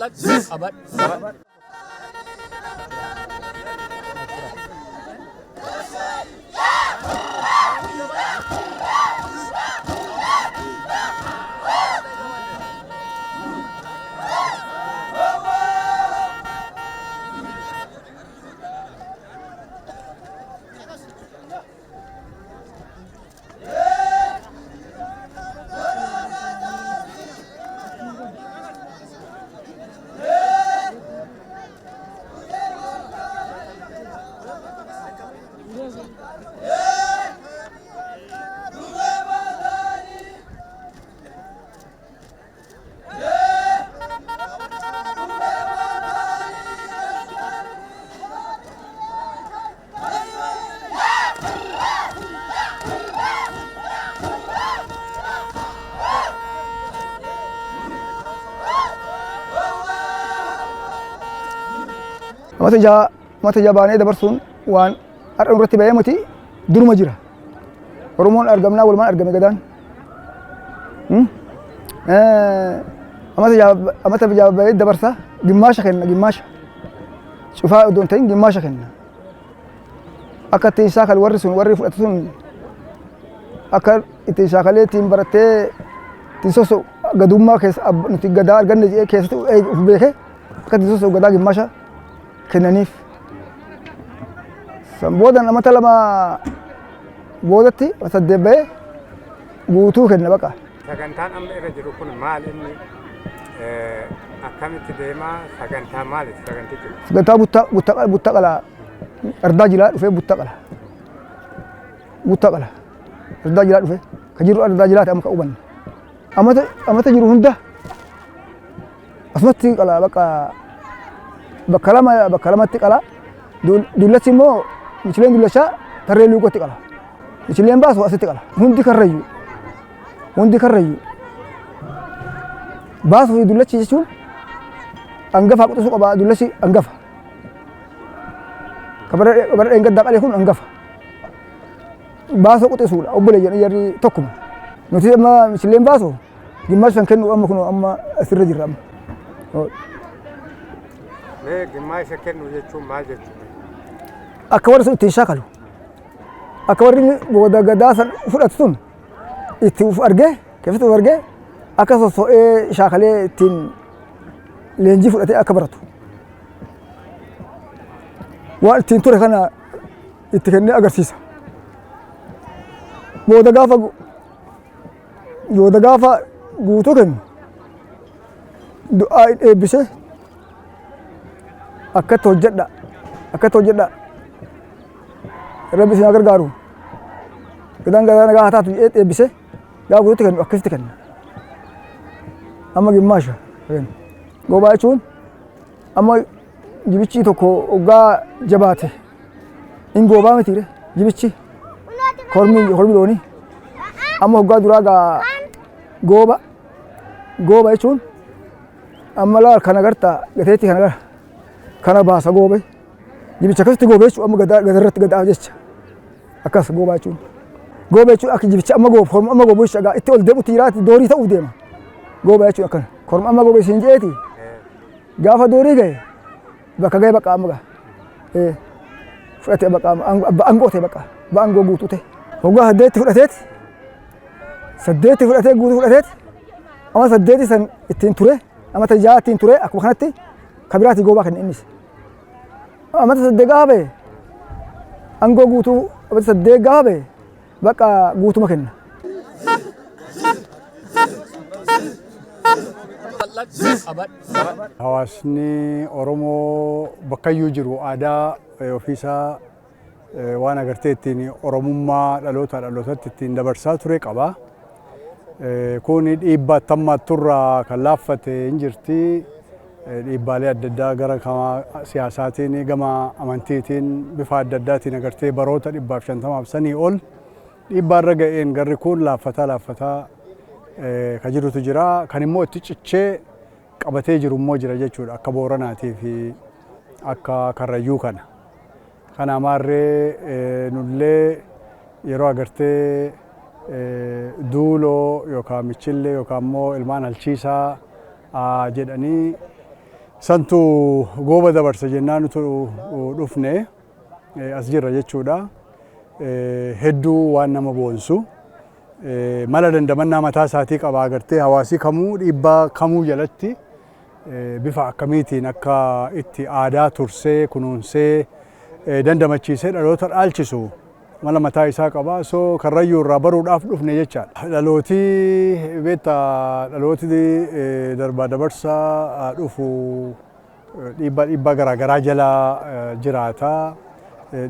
Qabadhu. Amata 6 baanee dabarsuun waan har'a nurratti ba'ee miti, duruma jira. Oromoon argamnaa walumaan argame gadaan. Amata 6 ba'ee dabarsa, gimmaasha kenna, gimmaasha. Cufaa odoo hin ta'in gimmaasha kenna. Akka ittiin shaakalu warri sun, warri fudhatu sun, akka ittiin shaakalee ittiin barattee ittiin soso'u, gadummaa keessa nuti gadaa arganne jedhee keessatti uf beekee akka ittiin soso'u gadaa gimmaasha kennaniif. San booda amata 2 boodatti 8 ba'ee guutuu kenna baqa. Sagantaan amma irra jiru kun maal inni, akkamitti deemaa, sagantaa maaliiti sagantichi? Sagantaa buttaa qalaa, ardaa jilaa dhufee buttaa qala. Buttaa qala. Ardaa jilaa dhufee ka jiru ardaa jilaati amma ka hubanne. Amata jiru hunda asumatti qala bakka bakka lama, bakka lamatti qala. Dullachi immoo michileen dullachaa tarree luuqotti qala. Michileen baasu asitti qala. Hundi karrayyu. Hundi karrayyu. Baasuu fi dullachi jechuun hangafaa quxisuu qaba, dullachi hangafa. Kabara dheengaddaa qalee kun hangafa. Baasoo quxisuudha, obboleeyyan jarri tokkuma. Nuti amma michileen baasu gimmaasha san kennu amma kun amma asirra jirra amma. Mee gimmaasha kennu jechuun maal jechuudha? Akka warri sun ittiin shaakalu. Akka warri booda gadaa san fudhatu sun itti uf argee, keessatti uf argee, akka sosso'ee shaakalee ittiin leenjii fudhatee akka baratu. Waan ittiin ture kana itti kennee agarsiisa. Booda gaafa guutuu kennu du'aa eebbisee, akkatti hojjedha, akkatti hojjedha, rabbi isin haa gargaaru, gadaan gadaa nagaa haa taatu jedhee eebbisee gaafa guutuutti kennu akkasitti kenna. Amma gimmaasha kenna. Goobaa jechuun amma jibichi tokko hoggaa jabaate in goobaa miti jibichi, kormi loonii amma hoggaa duraa gaa gooba. Gooba jechuun amma laal kana gartaa gateetti kana gara kana baasa goobe, jibicha akkasitti goobe jechuun amma gadaa gadarratti gadaaf jecha akkas goobaa jechuun. Gooba jechuun akka jibicha amma goobu, korma amma goobu jecha gaa itti ol deemutti jiraati, doorii ta'uuf deema. Gooba jechuun akkana korma amma goobe siin jeeti, gaafa doorii gahe bakka gahe bakka amma gahe fudhate, bakka abba aangoo ta'e, bakka abba aangoo guutuu ta'e. Hoggaa 8tti fudhateeti, 8tti fudhatee guutuu fudhateeti, amma 8 san ittiin ture, amma 6 ittiin ture, akkuma kanatti kabiraati goobaa kenna innis. Amata 8 gaafa ba'e aangoo guutuu, amata 8 gaafa ba'e bakka guutuma kenna. Hawaasni Oromoo bakkayyuu jiru aadaa ofiisaa waan agartee ittiin Oromummaa dhaloota dhalootatti ittiin dabarsaa ture qaba. Kun dhiibbaa tammaatturraa kan laaffate hin jirti. Dhiibbaalee adda addaa gara siyaasaatiin, gama amantiitiin, bifa adda addaatiin agartee baroota 150f sanii ol dhiibbaa irra ga'een garri kun laaffataa laaffataa ka jirutu jira. Kan immoo itti cichee qabatee jiru immoo jira jechuudha, akka Booranaatii fi akka Karrayyuu kana. Kana maarree nullee yeroo agartee duuloo yookaan michillee yookaan immoo ilmaan halchiisaa jedhanii Santu gooba dabarsa jennaan nutu dhufne as jirra jechuudha. Hedduu waan nama boonsu. Mala dandamannaa mataa isaatii qaba agartee hawaasii kamuu dhiibbaa kamuu jalatti bifa akkamiitiin akka itti aadaa tursee kunuunsee dandamachiisee dhaloota dhaalchisu mala mataa isaa qaba. So Karrayyuu irraa baruudhaaf dhufne jechaadha. Dhalootii beektaa dhalooti darbaa dabarsa dhufu dhiibbaa dhiibbaa garaagaraa jala jiraata.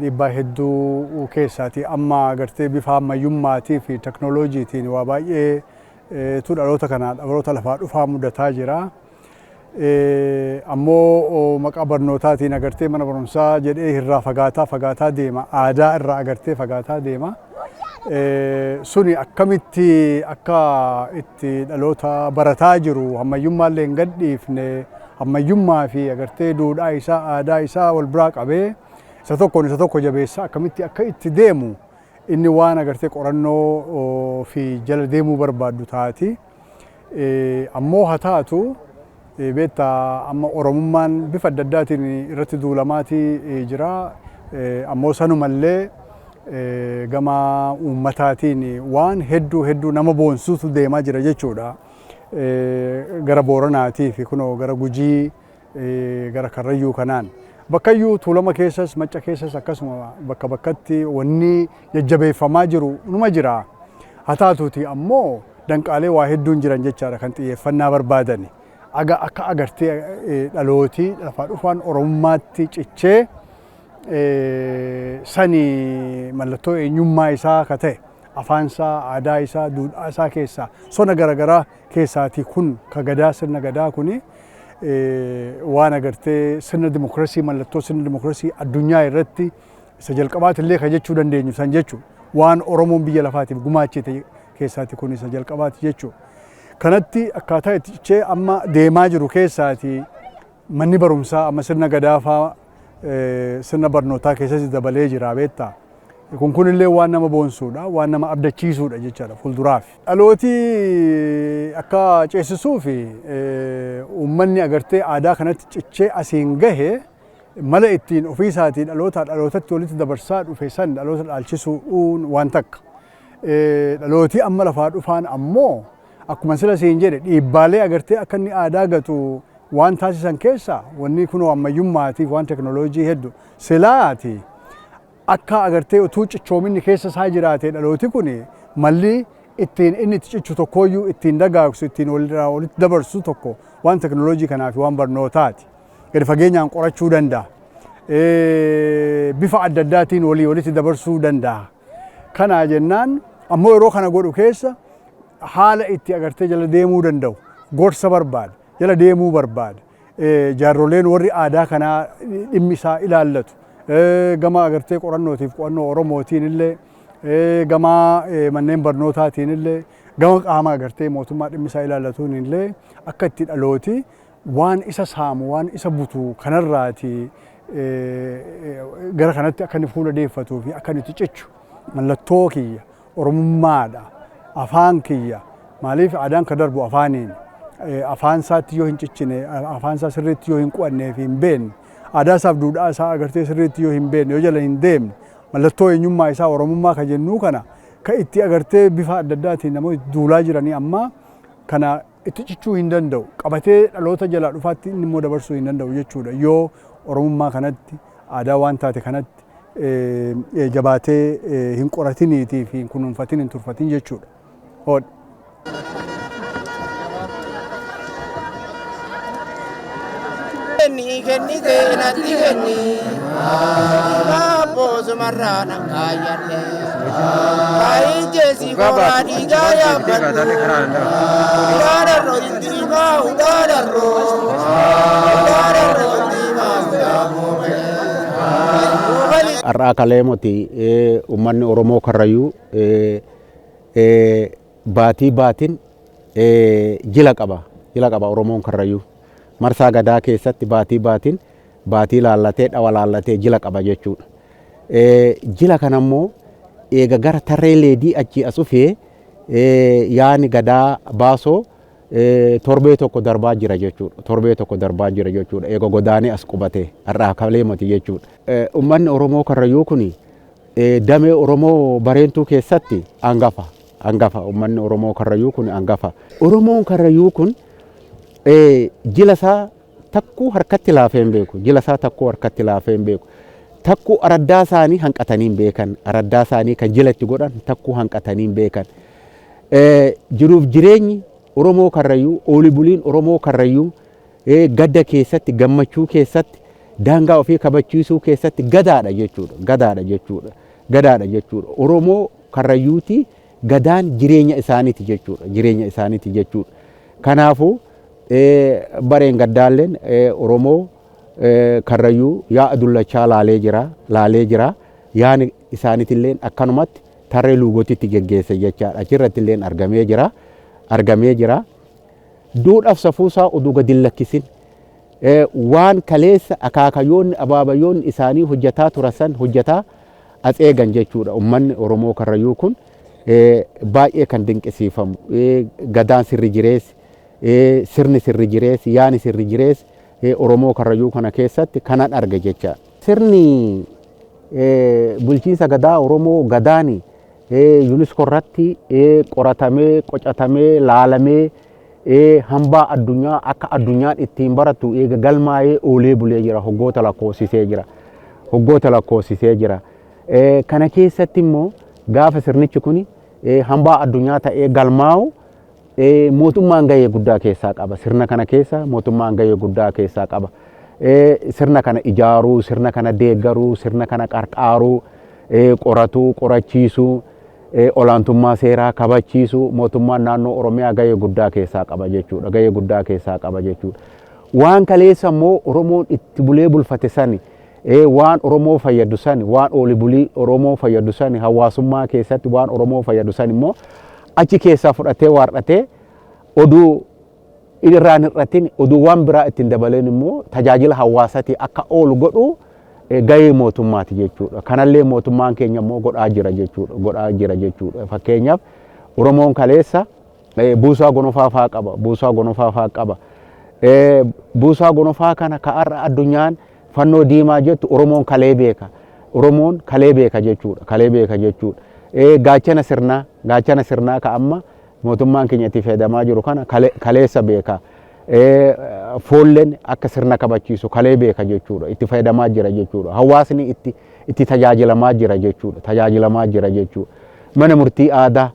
Dhiibbaa hedduu keessaati amma agartee bifa ammayyummaatii fi teknooloojiitiin waa baay'eetu dhaloota kana dhaloota lafaa dhufaa mudataa jira. Ammoo maqaa barnootaatiin agartee mana barumsaa jedhee irraa fagaataa fagaataa deema. Aadaa irraa agartee fagaataa deema. Suni akkamitti akka itti dhaloota barataa jiru ammayyummaallee hin gadhiifne ammayyummaa fi agartee duudhaa isaa aadaa isaa wal biraa qabee isa tokkoon isa tokko jabeessa akkamitti akka itti deemu inni waan agartee qorannoo fi jala deemuu barbaaddu taati. Ammoo haa taatu beektaa amma Oromummaan bifa adda addaatiin irratti duulamaatii jira. Ammoo sanumallee gama uummataatiin waan hedduu hedduu nama boonsuutu deemaa jira jechuudha. Gara Booranaatii fi kunoo gara Gujii gara Karrayyuu kanaan. Bakkayyuu Tuulama keessas Macca keessas akkasuma bakka bakkatti wanni jajjabeeffamaa jiru numa jira. Haa taatuuti ammoo danqaalee waa hedduun jiran jechaadha kan xiyyeeffannaa barbaadani. Aga akka agartee dhalootii lafaa dhufaan Oromummaatti cichee sani mallattoo eenyummaa isaa ka ta'e afaan isaa, aadaa isaa, duudhaa isaa keessaa sona garaagaraa keessaatii kun ka gadaa sirna gadaa kuni waan agartee sirna dimokiraasii mallattoo sirna dimokiraasii addunyaa irratti isa jalqabaatillee ka jechuu dandeenyu san jechuu waan Oromoon biyya lafaatiif gumaachite keessaati kun isa jalqabaati jechuu. Kanatti akkaataa itti cichee amma deemaa jiru keessaati manni barumsaa amma sirna gadaafaa sirna barnootaa keessatti dabalee jira beektaa. Kun kunillee waan nama boonsuudha, waan nama abdachiisuudha jechaadha fuulduraaf. Dhalooti akka ceesisuu fi uummanni agartee aadaa kanatti cichee asiin gahe mala ittiin ofii isaatii dhalootaa dhalootatti walitti dabarsaa dhufe san dhaloota dhaalchisuun waan takka. Dhalootii amma lafaa dhufaan ammoo akkuma sila siin jedhe dhiibbaalee agartee akka inni aadaa gatu waan taasisan keessaa wanni kunoo ammayyummaatiif waan teknooloojii hedduu silaati akka agartee utuu cichoominni keessa isaa jiraate dhalooti kun malli ittiin inni itti cichu tokkooyyuu ittiin dagaagsu ittiin walirraa walitti dabarsu tokko waan teknooloojii kanaa fi waan barnootaati. Gadi fageenyaan qorachuu danda'a. Bifa adda addaatiin walii walitti dabarsuu danda'a. Kana jennaan ammoo yeroo kana godhu keessa haala itti agartee jala deemuu danda'u gorsa barbaada jala deemuu barbaada. Jaarroleen warri aadaa kanaa dhimmi isaa ilaallatu gama agartee qorannootiif qo'annoo Oromootiin illee gama manneen barnootaatiin illee gama qaama agartee mootummaa dhimmi isaa ilaallatuun illee akka itti dhalooti waan isa saamu waan isa butu kanarraati gara kanatti akka inni fuula deeffatuu fi akka inni itti cichu mallattoo kiyya Oromummaadha afaan kiyya maaliif aadaan ka darbu afaaniin afaan isaatti yoo hin cichine afaan isaa sirriitti yoo hin qu'annee fi hin beekne aadaa isaaf duudhaa isaa agartee sirriitti yoo hin beekne yoo jala hin deemne mallattoo eenyummaa isaa Oromummaa ka jennuu kana ka itti agartee bifa adda addaatiin namoonni duulaa jiranii amma kana itti cichuu hin danda'u qabatee dhaloota jalaa dhufaatti inni immoo dabarsuu hin danda'u jechuudha yoo Oromummaa kanatti aadaa waan taate kanatti jabaatee hin qoratiniitii fi hin kunuunfatin hin turfatin jechuudha. Hoodha. Kenni kennite natti kenni Abboo sumarraa nan kaayyadhe Kaayinjeesi koraa dhiigaa yaabbadhu Udaadarroo itti himaa udaadarroo Udaadarroo itti himaa udaa Har'aa kaleemoti uummanni Oromoo Karrayyuu baatii baatiin jila qaba. Jila qaba Oromoon Karrayyuu. Marsaa gadaa keessatti baatii baatiin baatii laallatee dhawa laallatee jila qaba jechuudha. Jila kana immoo eega gara tarree leedii achii as dhufee yaani gadaa baasoo Torbee tokko darbaa jira jechuudha. Torbee tokko darbaa jira jechuudha. Eega godaanee as qubate har'aa kaleemati jechuudha. Uummanni Oromoo Karrayyuu kun damee Oromoo Bareentuu keessatti hangafa. Hangafa uummanni Oromoo Karrayyuu kun hangafa. Oromoon Karrayyuu kun jila isaa takkuu harkatti laafee hin beeku. Jila isaa takkuu harkatti laafee hin beeku. Takkuu araddaa isaanii hanqatanii hin beekan. Araddaa isaanii kan jila itti godhan takkuu hanqatanii hin beekan. Jiruuf jireenyi Oromoo Karrayyuu, ooli buliin Oromoo Karrayyuu gadda keessatti, gammachuu keessatti, daangaa ofii kabachiisuu keessatti gadaadha jechuudha. Gadaadha jechuudha. Gadaadha jechuudha. Oromoo Karrayyuuti gadaan jireenya isaaniiti jechuudha. Jireenya isaaniiti jechuudha. Kanaafuu bareen gaddaalleen Oromoo Karrayyuu yaa'a dullachaa laalee jira. Laalee jira. Yaani isaaniitilleen akkanumatti tarree luugotitti geggeesse jechaadha. Achirratti illeen argamee jira. Argamee jira. Duudhaaf safuusaa oduu gadi hin lakkisin. Waan kaleessa akaakayyoonni abaabayyoonni isaanii hojjetaa turan san hojjetaa as eegan jechuudha. Uummanni Oromoo Karrayyuu kun baay'ee kan dinqisiifamu. Gadaan sirri jireessi, sirni sirri jireessi, yaani sirri jireessi Oromoo Karrayyuu kana keessatti kanan arge jechaadha. Sirni bulchiinsa gadaa Oromoo gadaani UNESCO irratti qoratamee, qocatamee, laalamee hambaa addunyaa akka addunyaan ittiin barattu eega galmaa'ee oolee bulee jira. Hoggoota lakkoofsisee jira. Hoggoota lakkoofsisee jira. Kana keessatti immoo gaafa sirnichi kun hambaa addunyaa ta'ee galmaa'u mootummaan gahee guddaa keessaa qaba. Sirna kana keessa mootummaan gahee guddaa keessaa qaba. Sirna kana ijaaruu, sirna kana deeggaruu, sirna kana qarqaaruu, qoratuu, qorachiisuu, olaantummaa seeraa kabachiisuu mootummaan naannoo Oromiyaa gahee guddaa keessaa qaba jechuudha. Gahee guddaa keessaa qaba jechuudha. Waan kaleessa immoo Oromoon itti bulee bulfate sani, waan Oromoo fayyadu sani, waan ooli bulii Oromoo fayyadu sani, hawaasummaa keessatti waan Oromoo fayyadu sani immoo achi keessaa fudhatee waardhatee oduu irraan hir'atin, oduu waan biraa ittiin dabaleen immoo tajaajila hawaasatii akka oolu godhuu gahee mootummaati jechuudha. Kanallee mootummaan keenya immoo godhaa jira jechuudha. Godhaa jira jechuudha. Fakkeenyaaf Oromoon kaleessa buusaa gonofaa faa qaba. Buusaa gonofaa faa qaba. Buusaa gonofaa kana ka har'a addunyaan fannoo diimaa jettu Oromoon kalee beeka. Oromoon kalee beeka jechuudha. Kalee beeka jechuudha. Gaachana sirnaa, gaachana sirnaa ka amma mootummaan keenya itti fayyadamaa jiru kana kaleessa beeka. Foolleen akka sirna kabachiisu kalee beeka jechuudha. Itti fayyadamaa jira jechuudha. Hawaasni itti tajaajilamaa jira jechuudha. Tajaajilamaa jira jechuudha. Mana murtii aadaa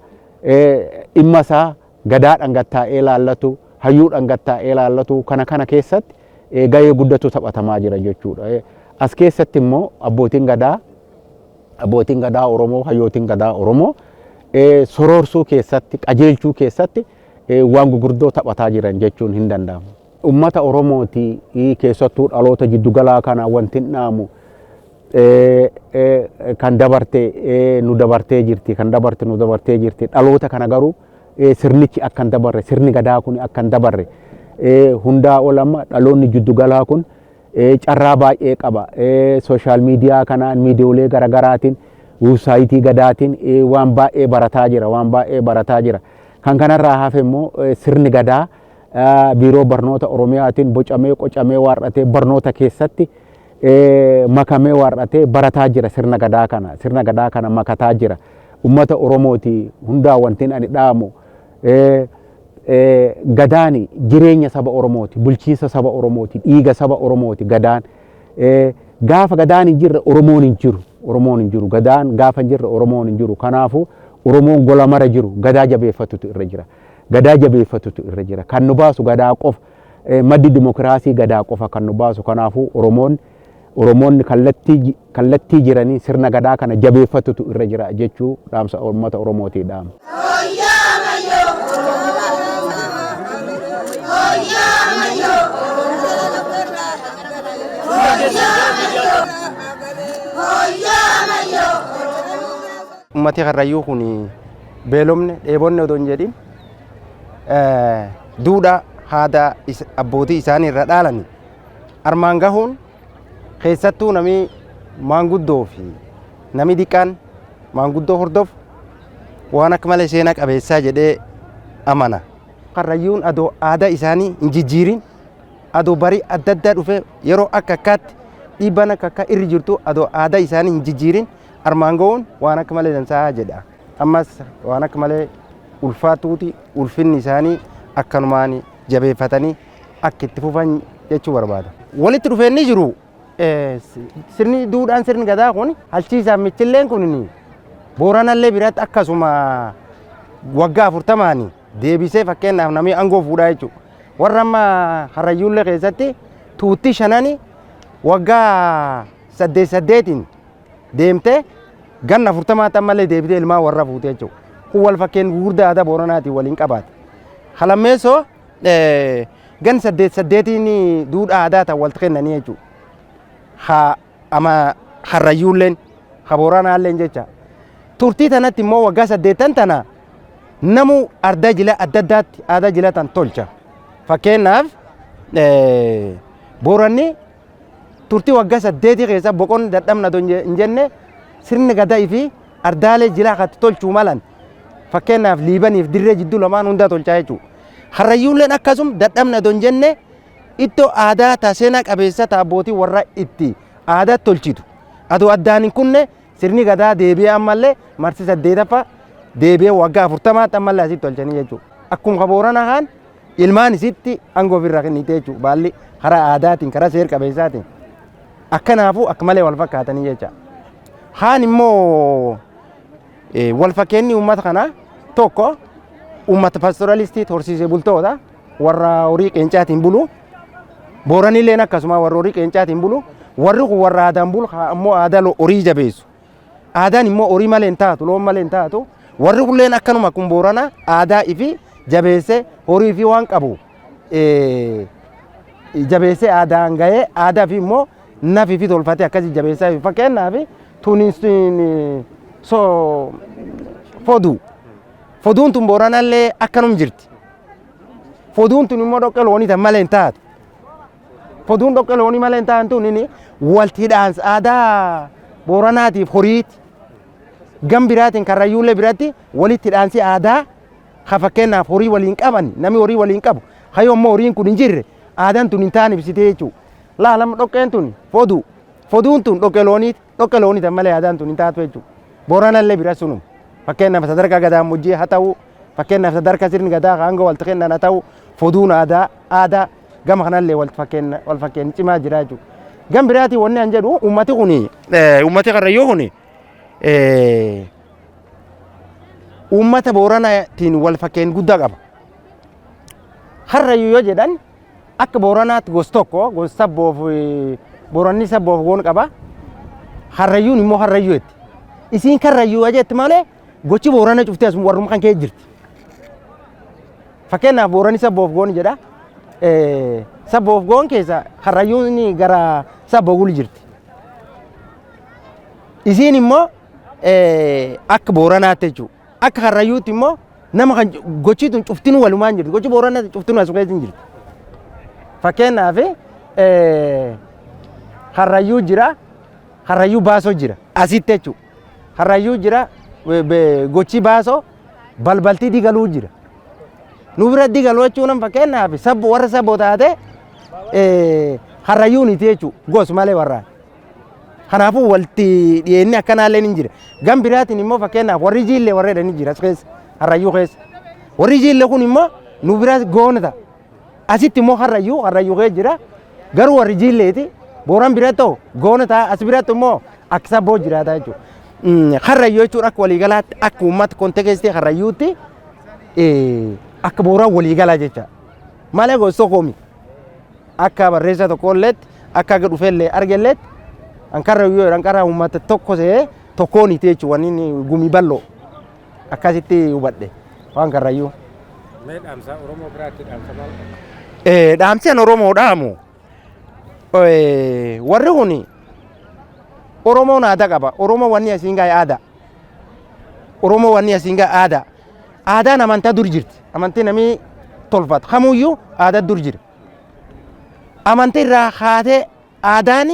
dhimma isaa gadaa dhangattaa'ee laallatu, hayyuu dhangattaa'ee laallatu kana keessatti gahee guddatu taphatamaa jira jechuudha. As keessatti immoo abbootiin gadaa Oromoo, hayyootiin gadaa Oromoo soroorsuu keessatti, qajeelchuu keessatti waan gurguddoo taphataa jiran jechuun hin danda'amu. Uummata Oromooti keessattuu dhaloota jiddugalaa kana wanti hin dhaamu kan dabarte nu dabartee jirti, kan dabarte nu dabartee jirti. Dhaloota kana garuu sirnichi akka hin dabarre, sirni gadaa kun akka hin dabarre, hundaa ol amma dhaloonni jiddugalaa kun carraa baay'ee qaba. Social media kanaan, miidiyoolee garaagaraatiin, website gadaatiin waan baay'ee barataa jira, waan baay'ee barataa jira. Kan kanarraa hafe immoo sirni gadaa biiroo barnoota Oromiyaatiin bocamee, qocamee, waarratee barnoota keessatti makamee waarratee barataa jira sirna gadaa kana, sirna gadaa kana makataa jira. Uummata Oromooti hundaa wantiin ani dhaamu, gadaani jireenya saba Oromooti, bulchiinsa saba Oromooti, dhiiga saba Oromooti gadaan. Gaafa gadaan hin jirre Oromoon hin jiru, Oromoon hin jiru. Gadaan gaafa hin jirre Oromoon hin jiru. Kanaafuu Oromoon gola mara jiru gadaa jabeeffatutu irra jira. Gadaa jabeeffatutu irra jira. Kan nu baasu gadaa qofa. Maddi dimokiraasii gadaa qofa kan nu baasu. Kanaafuu Oromoonni kallattii jiranii sirna gadaa kana jabeeffatutu irra jira jechuu dhaamsa uummata Oromootii dhaama. Ummati Karrayyuu kun beelomne dheebonne odoo hin jedhin duudhaa haada abbootii isaanii irra dhaalani armaan gahuun, keessattuu nami maanguddoo fi nami diqqaan maanguddoo hordofu waan akka malee seenaa qabeessaa jedhee amana. Karrayyuun adoo aadaa isaanii hin jijjiirin, adoo barii adda addaa dhufe, yeroo akka akkaatti dhiibbaan akka akka irri jirtu, adoo aadaa isaanii hin jijjiirin armaan ga'uun waan akka malee dansaa jedha. Ammas waan akka malee ulfaatuuti, ulfinni isaanii akkanumaan jabeeffatanii akka itti fufan jechuu barbaada. Walitti dhufeenni jiru, sirni duudhaan sirni gadaa kun halchiisaan michilleen kun Booranallee biratti akkasuma waggaa 40n deebisee fakkeenyaaf namni aangoo fuudhaa jechuudha. Warra amma Harrayyuullee keessatti tuutti shanani waggaa saddeet saddeetiin deemtee ganna 40tti ammallee deebitee ilmaan warra fuute jechuudha. Kun wal fakkeen gurguddaa aadaa Booranaatiin waliin qabaate. Halammeessoo gan saddeet saddeetiin duudhaa aadaa ta'an walitti kennanii jechuudha. Ha ama Harrayyuulleen ha Booranaalleen jecha. Turtii tanatti immoo waggaa 8 tana namu ardaa jila adda addaatti aadaa jila tan tolcha. Fakkeenyaaf Booranni turtii waggaa 8 keessa boqonni dadhabna hin jenne, sirni gadaa fi ardaalee jilaa kan tolchuu malan, fakkeenyaaf Liibaniif Dirree jidduu lamaan hundaa tolchaa jechuudha. Harrayyuulleen akkasum dadhabna hin jenne, ittoo aadaa ta seenaa qabeessa ta abbootii warra itti aadaa tolchitu. Adoo addaan hin kunne sirni gadaa deebi'ee ammallee marsi 8ffaa deebi'ee waggaa 40tti ammallee asitti tolchanii jechuudha. Akkuma Booranaa kaan ilmaan isitti aangoo ofirraa kennite jechuudha. Baalli karaa aadaatiin, karaa seer qabeessaatiin. Akkanaafuu akka malee wal fakkaatanii jecha. Haan immoo wal fakkeenyi uummata kanaa tokko uummata pastoralistii, horsiisee bultoota, warra horii qeencaatiin bulu. Booranilleen akkasuma warra horii qeencaatiin bulu. Warri kun warra aadaan bulu ammoo aadaa horii jabeessu. Aadaan immoo horii malee hin taatu, loon malee hin taatu. Warri kunilleen akkanuma kun Boorana aadaa ifi jabeessee horii fi waan qabu jabeessee aadaan gahee aadaa fi immoo nafi fi tolfatee akkasii jabeessaa. Fakkeenyaaf tuni so foduu. Foduun tun Booranallee akkanum jirti. Foduun tun immoo dhoqqee loonii tan malee hin taatu. Foduun dhoqqee loonii malee hin taatu tun inni walti hidhaansa aadaa Booranaatiif horiiti. Gam biraatiin Karrayyuullee biratti walitti hidhaansi aadaa ha fakkeenyaaf horii waliin qaban, namni horii waliin qabu hayyoo immoo horiin kun hin jirre aadaan tun hin taane ibsitee jechuudha. Laalama dhoqqeen tun foduu, foduun tun dhoqqee looniiti, dhoqqee loonii tan malee aadaan tun hin taatu jechuudha. Booranallee bira sunum, fakkeenyaaf sadarkaa gadaamojjii haa ta'u, fakkeenyaaf sadarkaa sirni gadaa hanga walitti kennan haa ta'u, foduun aadaa gama kanallee wal fakkeenya wal fakkeenya cimaa jira jechuudha. Gam biraatiin wanni an jedhu, uummati kuni, uummati Karrayyuu kuni uummata Booranaatiin wal fakkeenya guddaa qaba. Karrayyuu yoo jedhan akka Booranaatti gosa tokko, gosa sabboof Booranni sabboof goon qaba. Karrayyuun immoo Karrayyuu jetti. Isiin Karrayyuu jetti malee gochi Boorana cuftee asuma warruma kan kee jirti. Fakkeenyaaf Booranni sabboof goon jedha. Sabboof goon keessa Karrayyuun gara sabboo gulu jirti. Isiin immoo akka Booranaatti jechuudha. Akka Karrayyuutti immoo nama kan gochi tun cuftinuu walumaan jirti. Gochi Booranaa cuftinuu as keessa hin jirti. Fakkeenyaaf Karrayyuu jira, Karrayyuu baasoo jira asitti jechuudha. Karrayyuu jira, gochi baasoo balbaltii digaluu jira. Nu bira digaluu jechuun fakkeenyaaf sabbo warra sabbo taate Karrayyuuniti jechuudha, gos malee warraan. Kanaafuu walitti dhiyeenyi akkanaallee ni jira. Gam biraatiin immoo fakkeenyaaf warri jiillee warra jedhanii jira as keessa, Karrayyuu keessa. Warri jiillee kun immoo nu bira goona ta'a. Asitti immoo Karrayyuu keessa jira. Garuu warri jiilleeti Booran bira ta'u goona ta'a, as biratti immoo akka sabboo jiraata jechuudha. Karrayyuu jechuun akka waliigalaatti, akka uummata contextii Karrayyuutti, akka Booran waliigalaa jecha. Malee gosa tokkoomi. Akka barreessaa tokkolleetti, akka aga dhufeellee argelleetti, an Karrayyuu jedhan karaa uummata tokko ta'ee tokkooniti jechuudha, wanni inni gumii bal'oo akkasitti hubadhe waan Karrayyuu. Mee dhaamsa Oromoo biraatti dhaamsa maal qabda? Dhaamsi an Oromoo dhaamu, warri kun Oromoon aadaa qaba. Oromoo wanni asiin gaa'e aadaa. Oromoo wanni asiin gaa'e aadaa. Aadaan amantaa dur jirti. Amantii namni tolfatu kamuyyuu aadaa dur jira. Amantii irraa kaatee aadaan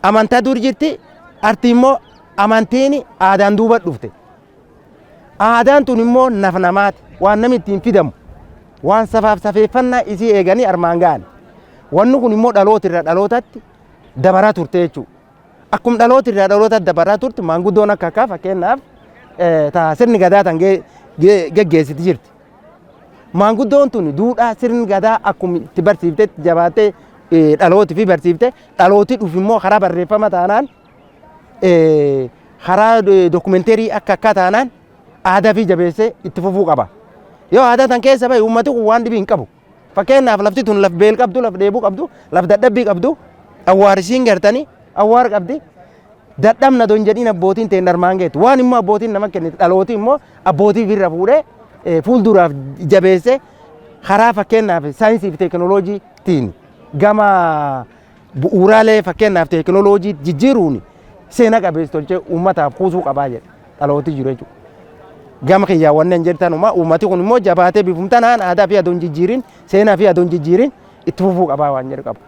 amantaa dur jirti. Arti immoo amantiin aadaan duuba dhufte. Aadaan tun immoo naf namaati. Waan namni ittiin fidamu. Waan safaaf safeeffannaa isii eeganii armaan ga'an. Wanni kun immoo dhaloota irraa dhalootatti dabaraa turte jechuudha. Akkuma dhaloota irraa dhalootatti dabaraa turte, maanguddoon akka akkaa fakkeenyaaf ta sirni gadaa tan geggeessiti jirti. Maanguddoon tun duudhaa sirni gadaa akkuma itti barsiiftetti jabaattee dhalooti fi barsiifte, dhalooti dhufu immoo karaa barreeffama taanaan, karaa dokumenteerii akka akka taanaan aadaa fi jabeessee itti fufuu qaba. Yoo aadaa tan keessa bahe, uummati kun waan dhibii hin qabu. Fakkeenyaaf lafti tun laf beel qabdu, laf dheebuu qabdu, laf dadhabbii qabdu, awwaarisiin gartanii awwaar qabdi. Dadhabna don jedhiin abbootiin ta'e armaan geettu. Waan immoo abbootiin nama kennite, dhalooti immoo abbootii irra fuudhee fuulduraaf jabeessee karaa fakkeenyaaf saayinsii fi teekinooloojiitiin gama bu'uuraalee fakkeenyaaf teekinooloojii jijjiiruun seena qabeessa tolchee uummataaf kuusuu qabaa jedha dhalooti jiru jechuudha. Gama kiyyaan wannan jettanuma, uummati kun immoo jabaatee bifum tanaan aadaa fi adoon jijjiirin, seenaa fi adoon jijjiirin itti fufuu qabaa waan jedhu qaba.